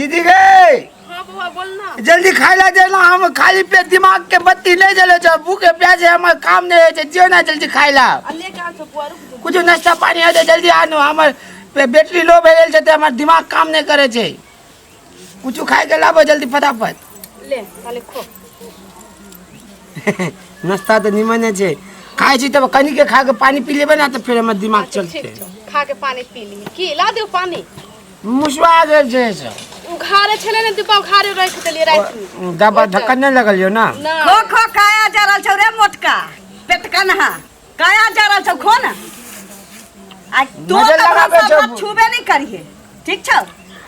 दीदी गे। हाँ बउआ, बोल ना। जल्दी खाय ला देना, हम खाली पेट दिमाग के बत्ती नहीं जले छो, भूखे प्यासे हमर काम नहीं होय छै, जियो ना जल्दी खाय ला। आ लेके आन छौ बउआ, रुक जो। कुछ नाश्ता पानी होय छै, जल्दी आनू, हमर बैटरी लो भए गेल छै तऽ हमर दिमाग काम नहीं करे छै। कुछ खाय के लाबो जल्दी फटाफट। ले ताले खो। नाश्ता तऽ निमने छै, खाय छी तब कनी के खा के पानी पी लेबै ना तऽ फेर हमर दिमाग अच्छा, चलतै। ठीक छौ, खा के पानी पी ली। की ला देऊ पानी? मुसवा गेल छै सब। उघारे छलै ने दीपा, उघारे राखि देलियै राति में। डब्बा ढक्कन नहि लगल यौ ना? ना। खो खो, काया जरल छौ रे मोटका पेटकनहा, काया जरल छौ, खो ना। आ तो नजर तऽ लगाबै सब छौ। हाथ छुबे नहीं करिहे, ठीक छौ?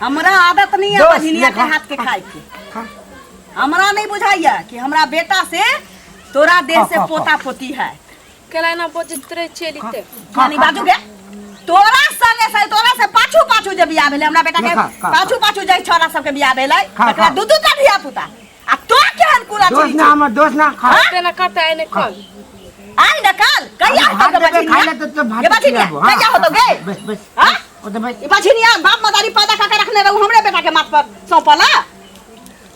हमरा आदत नहीं है दोस्त, बहिनिया के ले खा। हाथ के खाए के। खा। हमरा नहीं बुझाइया कि हमरा बेटा से तोरा देह खा, से खा, खा। पोता पोती है। केला एना बजैत रहै छै एलिते। नानी बाजू गे, तोरा संगे से तोरा से पाछू पाछू जे बियाह भेलै हमरा बेटा के, खा, खा, पाछू पाछू जाय छोरा सबके बियाह भेलै, खा, तकरा खा। दू दू टा धिया पुता, आ तो केहन कुला दोस्त छी ना हमर दोस्त ना, खा। तेना करता एने कल। आइ न काल कहिया भात होतौ देबै बझिनिया? खाय ला तऽ भात ये बझिनिया, खियाबो, हाँ। कहिया होतौ गे? बस बस। हाँ? ओ तऽ बस। ई बझिनिया बाप मदारी पैदा कऽ के रखने रहू, हमरे बेटा के माथ पर सौंपला।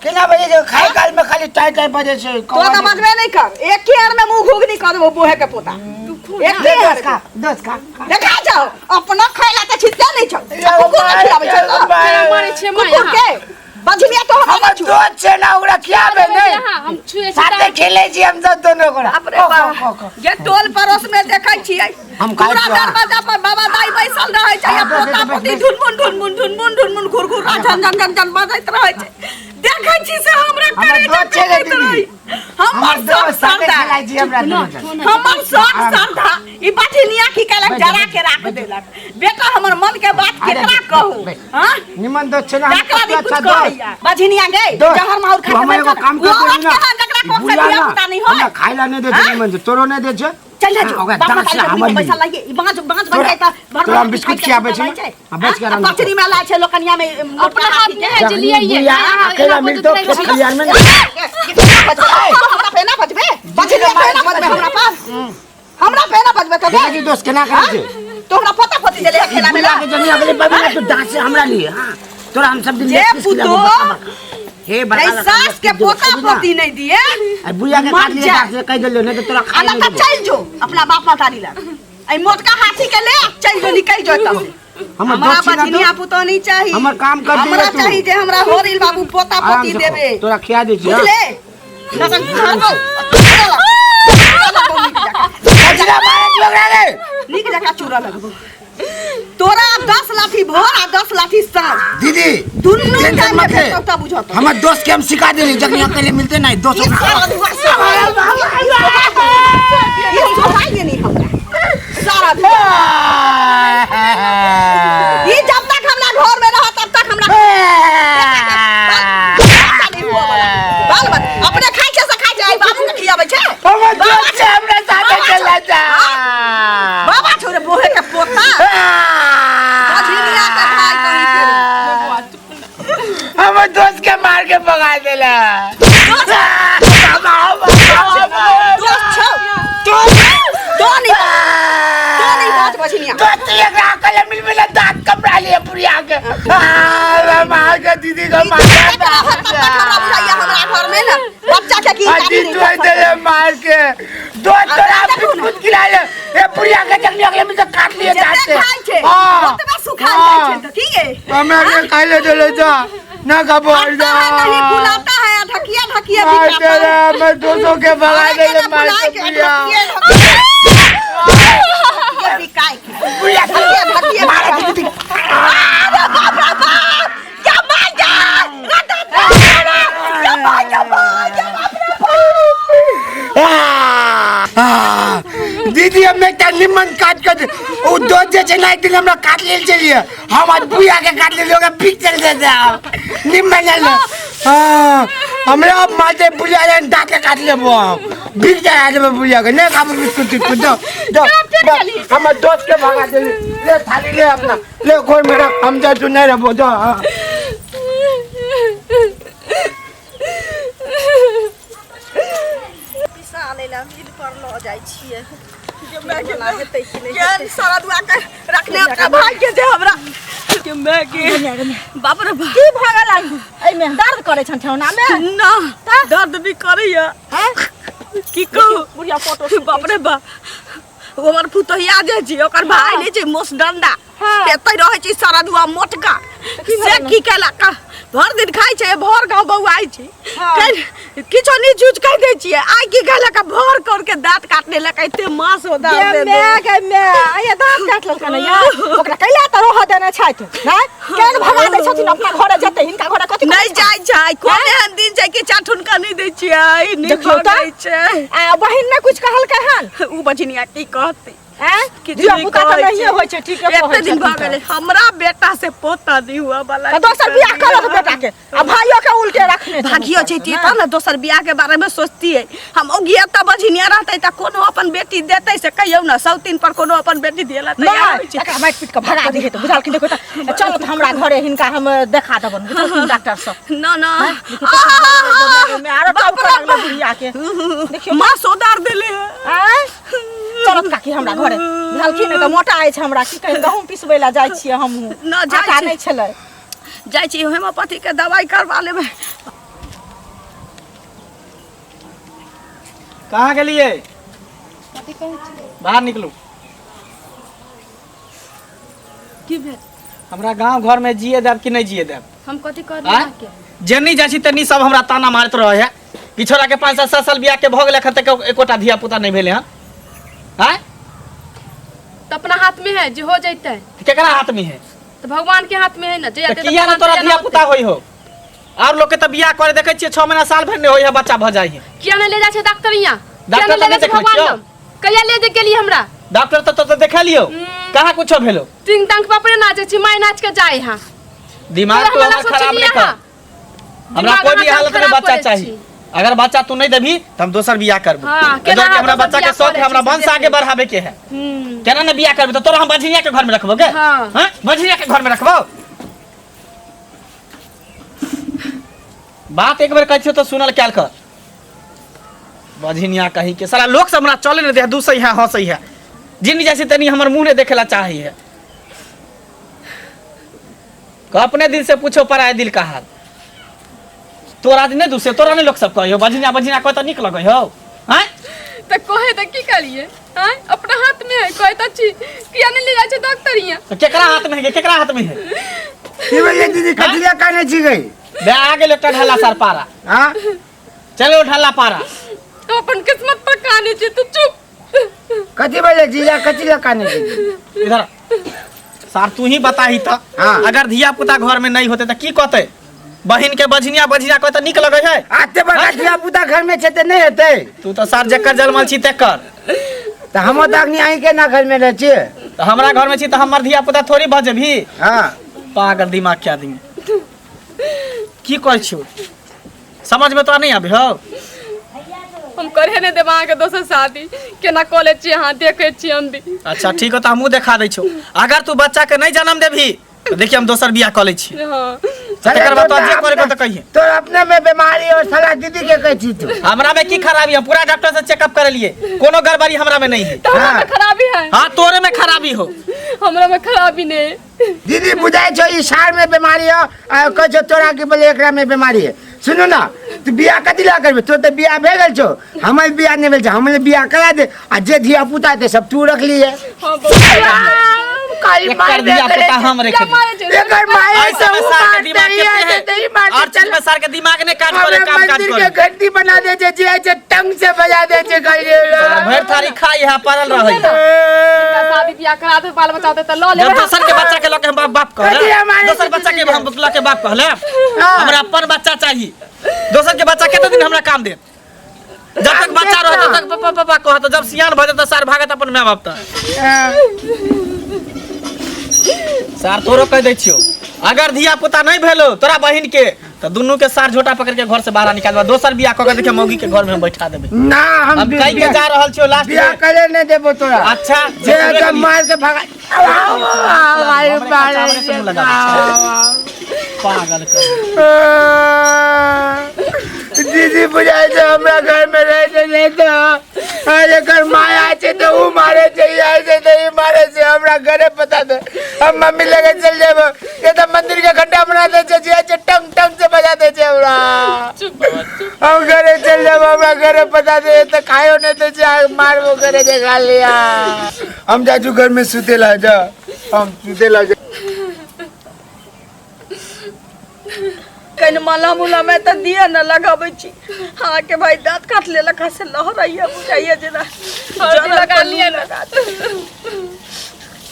केना बजे छै? खाय काल में खाली टाइ टाइ बजे छै। तो तऽ बजबे नहीं कर, एक ही आर में मुंह घुघनी कर देबो बोहे के पोता। एक ले ही दोस्त आर खा, दोस्त खा, खा। देखा जाओ, अपना खाइला तऽ छिटते नहीं छौ, आ कुकुर के खिलाबै छौ तऽ। केना मारै छै माय कुकुर अहाँ? के बझिनिया तो हमरा हमर छू। दोस्त छै ना, ओकरा खियाबे नहीं। अहाँ, हम छुए छी साथे तऽ- खेले छी हम सब दोनों ओकरा। बाप रे खो, बाप। खो, खो, खो। जे टोल पड़ोस में देखै छियै, हम खाइ पूरा छियौ, हाँ। दरवाजा पर बाबा दाई बैसल रहै छै, आ हाँ, बस, पोता बस, पोती बस। ढुनमुन ढुनमुन ढुनमुन ढुनमुन घुर घुर झन झन झन झन बजैत रहै छै। देखै छी से हमरा हमर करेजा दोस्त छै गे कटैत दीदी। रहै। हमर हमर सब दोस्त साथे सरदा, खेलाइ छी हमरा दोनों जन। हमर सब सरदा ई बठिनिया की केलक, बैठ, जरा बैठ, के राख बैठ। देलक। बेटा, हमर मन के बात अरे, केकरा बैठ, कहू? बैठ। हाँ, निमन दोस्त छै ना, हम जकरा भी कते कुछ अच्छा दोस्त। कहैया बझिनिया गे, दोस्त, जहर माहौर खा तू के हमर मरि एगो जा। काम ओ कर औरत देबही ना, के हाथ जकरा कोख से बुढ़िया धिया ना, पुता नहीं होय। हमरा खाय ला नहीं दे छै हाँ? निमन से, तोरो नहीं दे छै। चल जा जो, ओकरा बाप दाँत से मतारी के हमर पैसा ली। लाइए, ई बाँझ बाँझ बन तोरा- जाय त भर तोरा हम भर बिस्कुट खाइ के खियाबै छी रहै ना? छै। हाँ, बैठ के हाँ? आराम से पचरी में लाय छै लोकनिया में अपना हाथ में है जे जखनी लियाइए। बुढ़िया अहाँ अकेला एना मिलतो बजैत खेत रहै छी। खलिहान में ना। हमरा पे ना बजबे बजबे, पे ना बजबे हमरा पास, हमरा पे ना बजबे तो देखा छी दोस्त केना करै छै। तो हमरा पोता पोती देले है खेला में बुढ़िया के जनी अगले पर ना तू दाँत से हमरा लिए, हाँ। तोरा हम सब दिन जे लेग पीस खिलाबो, पुतो, बड़का बड़का। हे बड़का नहीं बड़का सास लेग के पीस देबो, पोता खेबही ना? पोती नहीं दिए आ बुढ़िया के मर काट लिए जा। दाँत से कहि देलियो, नहीं तो तोरा खाए आ नहीं ना देबो। चल जो अपना बाप मतारी लग, एहि मोटका हाथी के ले चल जो, निकल जो एतऽ से। हमर हमरा दोस्त छी ना बझनिया तू? पुतोह नहीं चाही। हमर काम कर दिहे हमरा तू। चाही जे हमरा होरिल बाबू पोता आराम पोती से खो, देबे। तोरा खिया दै छी, हाँ। बुझले न तऽ धरबौ, चूड़ा लगबौ नीक जकाँ। बजरा मारै छी ओकरा रे। नीक जकाँ चूड़ा लगबौ तोरा। आब 10 लाठी भोर आ 10 लाठी साँझ, दीदी दुनू टेंशन टाइम मत ले। के बुझत। हमर दोस्त के हम सिखा देली, जखनी अकेले मिलते नहीं दोस्त ई ओकरा- सारा धुआ ई सोहाइए नहीं हमरा सारा धुआ। ई जब तक हमरा घर में रह तब तक हमरा बाल बच्चा नहीं हुआ वाला। बाल बच्चा अपने खाइ छै से खाइ छै, आई बाबू के खियाबै छै। हमर दोस्त छै, हमरा साथे चला जा। बाबा छोरे बोहे के पोता, बझिनिया के भाई कहीं के। हमर दोस्त के मार के भगा देला। दोस्त छौ तो नहीं, तो नहीं बात बझिनिया। दोस्त एकरा अकेले मिल मिल दांत कपड़ा लिए पुरिया के आ, मार के दीदी को ई मार जब तक रहत तब तक हमरा बुझाइया हमरा घर में ना बच्चा के की हड्डी तोड़ देले मार के। दोस्त तोरा देखू ना। बिस्कुट खिला ले ए पुरिया के, जखनी अगले में तो काट लिए दांत जते से। खाइ छै हाँ। ओतबे सुखाइ जाइ छै तऽ की गे? हमरा के खाइले देले जा ना कबो। फटता है नहीं फुलाता है, ढकिया ढकिया मार बिकाता है। देले मैं दोस्तों के भगा अरे देले के ना मार फुलाए के के पुरिया। ढकिया ढकिया बिकाए के पुरिया ढकिया ढकिया मार बिकाए। दीदी। अरे बाप रे बाप, क्या मार जा क्या मार, क्या मार, क्या बाप रे बाप। आ, दीदी हम एकटा निमन काट के ओ दोस्त जे छै ना, एक दिन हमरा काट लेल छलियै, हम आज बुया के काट लेलियै, ओकरा पीक चल जेतै आब निमन ले। हाँ, हमरा अब मारते बुढ़िया रे, दाँत के काट लेबो हम, बिक चढ़ा देबै बुढ़िया के। नहीं खाबो बिस्कुट तिस्कुट, दो दो। हमर दोस्त के भगा देली। ले थाली ले, अपना ले, कोई मेरा हम जा तू नहीं रहबो दो। हाँ। पिसा लै लए मिल पर लऽ जाइ छियै। केहन सारा दुआ के रखने अपना भाई के जे हमरा के मैं के बाप रे बाप की भऽ गेल एहिमे दर्द करै छनि ठेहुना मे ना दर्द भी करैया हैं की कहू बुढ़िया फोटो बाप रे बाप ओ हमर पुतहिया जे छै ओकर भाय नहि छै मोस डंडा हाँ। एतै रहै छै सारा दुआ मोटका की से भेलै? की केलक भर दिन खाइ छै भर गाँव बौआइ छै हाँ। किछो नहि चूज कहि दै छियै आइ की केलक भर कर के दाँत काट लेलक एते मांस ओ दाँत गे दे माय गे माय आये दाँत काटि लेलकन या ओकरा कैला तऽ रहऽ देने छथि नहि केहन भगा दै छथिन अपना घरे जेतै हिनका घरे कथी नहि जाइ छै कोन एहन दिन छै कि चाठुनका नहि दै छियै नहि देखियौ तऽ। भगै छै आ बहिन ने कुछ कहलकै हन उ बझनिया की कहतै आँय किछु धिया नहि पुता तऽ कहै नहिए छै। होइ छै ठीके कहै एते दिन भऽ छथिन गेलै हमरा बेटा से पोता नहीं हुआ वाला तऽ दोसर बियाह करत बेटा के आ भाइयो के उल्टे रखने छै भागियो छै तब ने दोसर बियाह के बारे में सोचतियै हम औगिया तब बझनिया रहतै तऽ कोनो अपन बेटी देतै से कहियौ ने सौतीन पर कोनो अपन बेटी दियला तैयार नहि होइ छै एकरा माटि पीट कऽ भगा दिहे तऽ बुझलखिन देखो तऽ चलो तऽ हमरा घरे हिनका हम देखा देबनि बुझलखिन डॉक्टर सब न न आरो बाप टब रे लगलै बुढ़िया के देखियौ माँ सोदार देले है आँय चलत काकी हमरा घरे बुझलखिन तऽ मोटा अछि हमरा की कही गहूँम पिसबै लए जाइ छियै हमहूँ न, जाइ आटा छी। नहि छलै जाइ छी होम्योपैथी के दवाई करवा लेबै कहाँ गेलियै बाहर निकलू की भेल हमरा गांव घर में जिए देब कि नहीं जिए देब हम कथी कर आँय? जेनी जाइ छी तेनी सब हमरा ताना मारैत रहे है कि छोरा के 5 साल 7 साल बियाह के भऽ गेलै एखन तक एकोटा धिया पुता नहीं भेलै हन आँय तो अपना हाथ में है जे हो जैते केकरा हाथ में है तो भगवान के हाथ में है ना जे तऽ किया ना तोरा धिया पुता होई हो और लोग के तऽ बियाह करे देखै छियै 6 महीना साल भरि नहि होई है बच्चा भऽ जाइ है किया ना ले जाइ छै डॉक्टर यहाँ डॉक्टर किया ना तऽ ले नहि जाइ छै देखबै भगवान छियौ। लग? कहिया ले जे गेली हमरा डॉक्टर तऽ तो देखेलियौ कहाँ कुछो भेलो तीन टंक पपरे नाचे छी माय नाच के जाय हां दिमाग तोरा तो हमरा हमर खराब सोचलियै नहीं कर अहाँ? हमरा दिमाग कोई भी अहाँके हालत में खराब बच्चा करै चाहिए छी। अगर बच्चा तू नहीं देबी तो हम दोसर बियाह करबो हाँ, केना एहि दुआरे कि हमरा अहाँ दोसर बच्चा के बियाह शौक है करै हमरा छी से वंश आगे देखबै। बढ़ावे के है हम्म केना ने बियाह करबी तो तोरा हम बझिया के घर में रखबो गे हाँ। हाँ बझिया के घर में रखबो बात एक बेर कहै छियौ तो सुनल कैल कर बझिनिया कहीं के सारा लोग सब हमरा चले नहीं दे दूसै है हंसै है जिन जैसे तनी हमर मुंह नहीं देखेला चाही है अपने दिल से पूछो पराये दिल का हाल तोरा नहीं दूसरे तोरा नहीं लोग सब कहियो बझिनिया बझिनिया कह तो निक लगे हो हैं तऽ कहे तऽ की करिए आँय अपना हाथ में है कहे तऽ छी किया नहीं ले जाइ छै डॉक्टर यहाँ तो केकरा हाथ में है केकरा हाथ में है की भेलै दीदी कथी लए कानै छी गई बे आ गेल एकटा ढाला सार पारा हाँ चलो ढाला पारा तो अपन किस्मत पर काने छी तू चुप कथी भेलै जीजा कथी लए कानै छी इधर सार तू ही बताही त हाँ। अगर धिया पुता घर में नहीं होते त की कहते बहिन के बझनिया बझनिया कहते निक लगे है आते बड़का धिया पुता घर में छै तऽ नहि हेतै तू तो सार जकर जलमल छी तेकर तऽ हमर तऽ अखनी अहीं के ना घर में रहै छियै तो हमरा घर में छी त हमर धिया पुता थोड़ी बजबी हाँ पागल दिमाग के आदमी की कहै छियौ समझ में तोरा नहीं आबे हौ हम करे नहीं देब अहाँके दोसर शादी केना कऽ लै छी अहाँ देखै छी हम भी अच्छा ठीक हो तो हमहूँ देखा दै छियौ अगर तू बच्चा के नहीं जन्म देबही तो देखिए हम दोसर बियाह कऽ लै छी हाँ तकर बाद तोरा जे करे के तो कहिए तोर अपने में बीमारी और साला दीदी के कहै छी तू हमरा में की खराबी है पूरा डॉक्टर से चेकअप कर लिए कोनो गड़बड़ी हमरा में नहीं है तो हमरा हाँ। में खराबी है हाँ तोरे में खराबी हो हमरा में खराबी नहीं दीदी बुझाइ छौ ई सार में बीमारी है आ कहै छौ तोरा की बोले एकरा में बीमारी है सुनू ना तू बियाह कथी लए करबे तोर तऽ बियाह भए गेल छौ हमर बियाह नहि भेल छौ हमर बियाह करा दे आ जे धिया पुता हेतै सब तू रख लिए हाँ बौआ काली एकर मार धिया पुता हम रख क्या मारे छै एकर माय ऐसे में सार के दिमाग के है और चीज में सार के दिमाग ने काज करे काम काज मंदिर करे के घंटी बना दे छै जे छै टंग से बजा दे छै भरि थारी खाई है पड़ल रहै है। शादी बियाह करा दे बाल बच्चा होतै तऽ लऽ जब लेबै दोसर के बच्चा के लऽ के हम बाप बाप कथी कहले हमारे दोसर बच्चा के हम लऽ के बाप कहले हमरा अपन बच्चा चाहिए दोसर के बच्चा कते दिन हमरा काम देत जब तक बच्चा रहत तब तक पापा पापा कहत जब सियान भऽ जेतै सार भागत अपन माय बाप तक सार तोरो कह दै छियौ अगर धिया पुता नहीं भेलो तोरा बहिन के तो दुनू के सार झोटा पकड़ के घर से बाहर निकाल देबा दोसर बियाह कऽ के देखिए मौगी के घर में हम बैठा देबै ना हम हम कहि के जा रहल छियौ लास्ट बियाह करे नहीं देबो तोरा अच्छा जे एकदम मार के भगा पागल कर दीदी बुझाइ छै हमरा घर में रहै छै नहि तऽ आ एकर माय आय छै तऽ ऊ मारे छै ई आय छै तऽ ई मारे छै हमरा घरे पता दे हम मम्मी लगे चल जेब ये तऽ मंदिर के घंटा बना दे छै जे छै टंग टंग से बजा दे छै हमरा चुप बाबा चुप। हम घरे चल जेब हमरा घरे पता दे तऽ खायो नहि दे छै आ मारबो करे छै खाली आ हम जाजू घर में सुते ला जा हम सुते ला जा। कनि मलहम उलहम है तऽ दिअ ने लगाबै छी। अहाँके भाई दाँत काट लेलक हँ से लहरैया बुझाइया जेना। हल्दी लगा लिअ ने। लगा दे।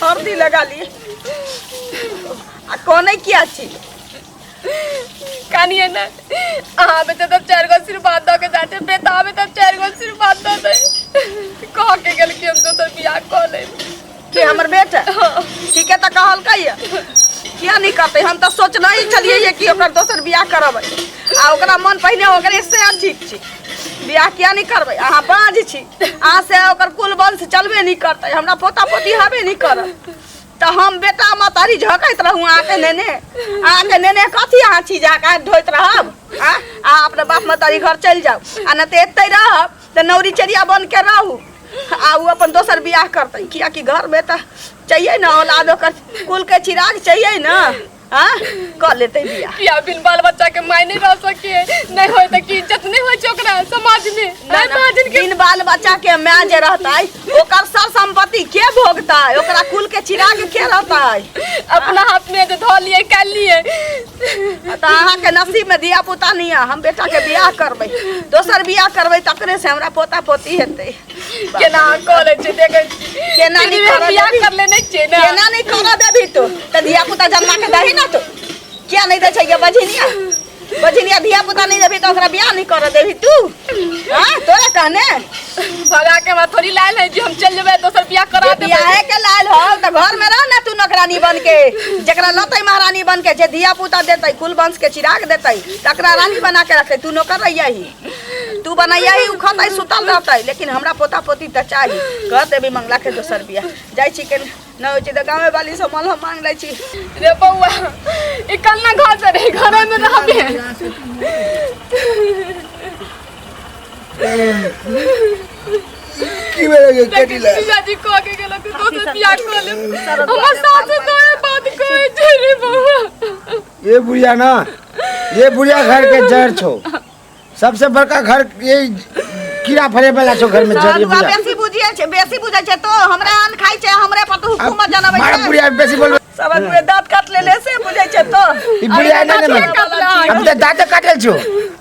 हल्दी लगा लिए। आ कनै किया छी? कानिए ने अहाँ बेटा तब चारि गो आशीर्वाद दऽ के जाइ छै, बेटा आबे तब चारि गो आशीर्वाद दऽ दे। कह के गेल कि हम दोसर बियाह कऽ लेब। के हमर बेटा? ठीके तऽ कहलकै ये। किया नहीं करतै? हम तऽ सोचने ही छलियै ये कि ओकर दोसर बियाह करबै आ ओकरा मन पहिने ओकरे से ठीक छी। बियाह किया नहीं करबै? अहाँ बाँझ छी, अहाँ से ओकर कुल वंश चलबे नहीं करतै, हमरा पोता पोती हेबे नहीं करत। तऽ हम बेटा महतारी झकैत रहू अहाँके नेने, अहाँके नेने कथी अहाँ छी जे अहाँके ढोइत रहब? आ अहाँ अपना बाप महतारी घर चलि जाउ आ नहि तऽ एतै रहब तऽ नौरी चेरिया बन के रहू आ ओ अपन दोसर बियाह करतै। कियाकि घरमे तऽ चाहिए ने औलाद, ओकर कुल के चिराग चाहिए ने। हाँ कऽ लेतै बियाह। किया बिन बाल बच्चा के माय नहीं रह सके? नहीं होय तऽ की इज्जत नहीं होय छै ओकरा समाज में? नहीं बाजन के बिन बाल बच्चा के माय जे रहतै ओकर सब संपत्ति के भोगतै? ओकरा कुल के चिराग के रहतै? अपना हाथ में जे धऽ लिए काल लिए। तऽ अहाँके नसीब में धिया पुता नहीं है। हम बेटा के बियाह करबै, दोसर बियाह करबै तकरे से हमरा पोता पोती हेतै। केना कऽ लै छै देखै छी। केना नहि फिर भी करऽ बियाह देबही? कर लेने छियै ने। केना नहीं करऽ देबही तू? तऽ धिया पुता जन्मा के दही ना तू। किया नहीं दै छै गे बझिनिया? बझिनिया धिया पुता नहीं देबही तऽ ओकरा बियाह नहीं करऽ देबही तू? हाँ तोरा कहने भगा के हमरा थोड़ी लायल है जे हम चल जेबै दोसर बियाह करा देबै। बियाहे के लायल हो तऽ घर में रह ना तू नौकरानी बन के। जकरा लतै महारानी बन के, जे धिया पुता देतै, कुल वंश के चिराग देतै तकरा रानी बना के रखतै। तू नौकर रहियही, तू बनैयही, उ खतै सुतल रहतै, लेकिन हमरा पोता पोती तऽ चाही। कर देबी मंगला के दोसर बियाह। जाइ छी के न होइ छै तऽ गाँवे वाली से मलहम मांग लै छी। रे बौआ ई कन्ना घर से रही घरे में रहबे। की भेलै गे कटी ला? जीजाजी कह के गेल कि दोसर बियाह कऽ लेब। हमर सासु तोरे बात कहै छै रे बौआ। ये बुढ़िया ना, ये बुढ़िया घर के जड़ छो, सबसे बड़का घर ये कीड़ा फरे वाला छो घर में जड़। ये बुआ बुढ़िया बेसी बुझिए छै, बेसी बुझै छै तो हमरा अन्न खाइ छै, हमरे पर तो हुकूमत जनबै मारा छै। बुढ़िया बेसी बोलबै। सब आदमी दाँत काट लेले से बुझै छै तो। ई बुढ़िया नहि ने काटला। अभी तऽ दाँते काटल छो।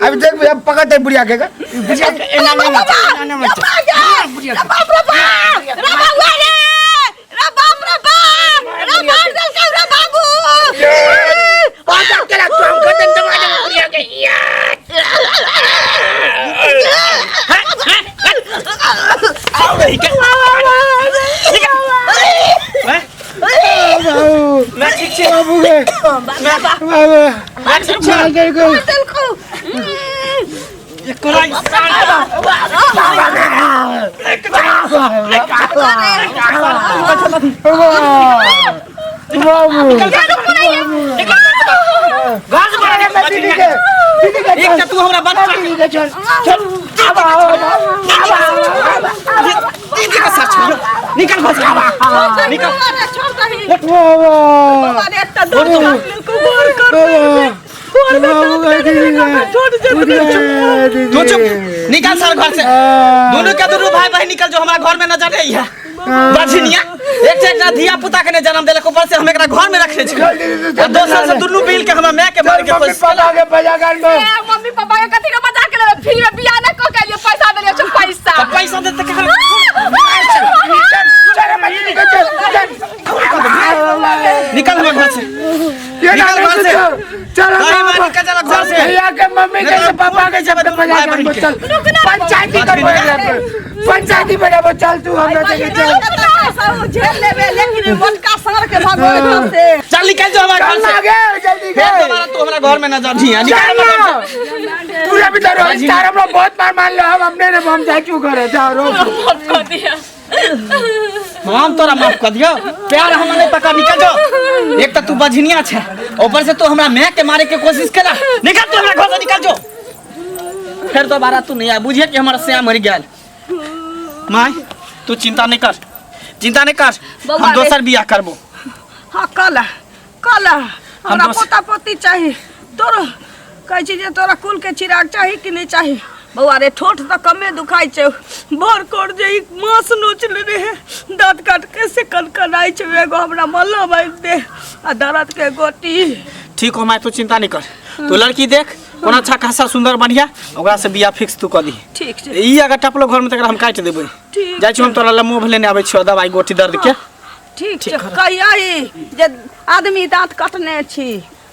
अभी देख अब पकड़तै बुढ़िया के गे। ई बुढ़िया के एना नहि मरतै, एना नहि मरतै। रे बाप रे बाप, रे बाबुआ रे, रे बाप रे बाप, रे मार देलकौ रे बाबू। पाता केला तू हम खतम दबा देबो बुढ़िया के। या आओ रही के हैं? बाबू ना ठीक छै। बाबू गे बाबा बाबू ना ठीक छै। मार देलकौ। मार देलकौ। एकरा इंसान बाबू घर से बाहर निकल। दीदी के दीदी के एक तऽ तू हमरा बच्चा दीदी के चल चल आब आब आब दीदी के साथ छोड़ियो। निकल घर से निकल। अरे छोड़ दही। बाबा बाबा रे एकटा दाँत काट लेलकौ, गोर कर तू चुप निकल सर घर से। दोनों के दोनों भाई बहन निकल जो हमरा घर में नजर नहीं है। बझनिया एक से एकरा धिया पुता के ने जन्म देलक, ऊपर से हम एकरा घर में रखने छी। चल दीदी, चल आ दोसर से दुनू मिल के हमरा माय के मार के मम्मी कोशिश पापा के बजा कर में ए, मम्मी पापा के कथी के बजा के लेबै? फिर में बियाह ना कऽ के एलियै, पैसा देलियै छै पैसा। तऽ पैसा देते केकरा? चल चल मम्मी के चल चल निकल हमरा घर से। ये निकल घर से। चल नहीं, माँ, निकल चला घर से। भैया के मम्मी के नहीं, से पापा के सब बजा भाई कर बहन के। चल पंचायती कर पंचायती बनाबो चल तू हमरा जगह चल। झेल लेबे लेकिन मोटका साँढ़ के भगोल घर से। चल निकल जो हमरा घर चल से। आगे जल्दी फिर गए दोबारा तू हमरा घर में नजर नहीं आ। निकल चल हमरा घर से। ना तू अभी तो रोज तार हमरा बहुत मार मार लो हम अपने ने हम जा चुके रहे जाओ रो। माफ कऽ दिअ। हम तोरा माफ कर दियो, प्यार हम नहीं पकड़। निकल जो। एक तो तू बझनिया छे, ऊपर से तू हमरा माय के मारे के कोशिश केला। निकल तू हमरा घर से निकल जो। फेर दोबारा तू नहीं आ बुझिए कि हमारा श्याम मर गेल। माय तू चिंता नहीं कर, चिंता नहीं कर, बौआ हम रे। दोसर बियाह करबो। हाँ कल कल हमरा पोता पोती चाही। तोरो कहै छी जे तोरा कुल के चिराग चाही कि नहीं चाही? बौआ रे ठोठ तऽ कमे दुखाइ छै, भर कोर जे ई मांस नोच लेने है दाँत काट के से कनकनाइ छै। एगो हमरा मलहम आनि दे आ दर्द के गोटी। ठीक हो माय, तू चिंता नहीं कर, तू लड़की देख कोना अच्छा खासा सुंदर बढ़िया, ओकरा से बियाह फिक्स तू कर दी। ठीक छै। ई अगर टपलो घर में तकरा हम काटि देबै। ठीक। जाइ छी हम तोरा लए मुँह लेने आबै छियौ दवाई गोटी दर्द के। ठीक छै। कहिया ई जे आदमी दाँत कटने छी।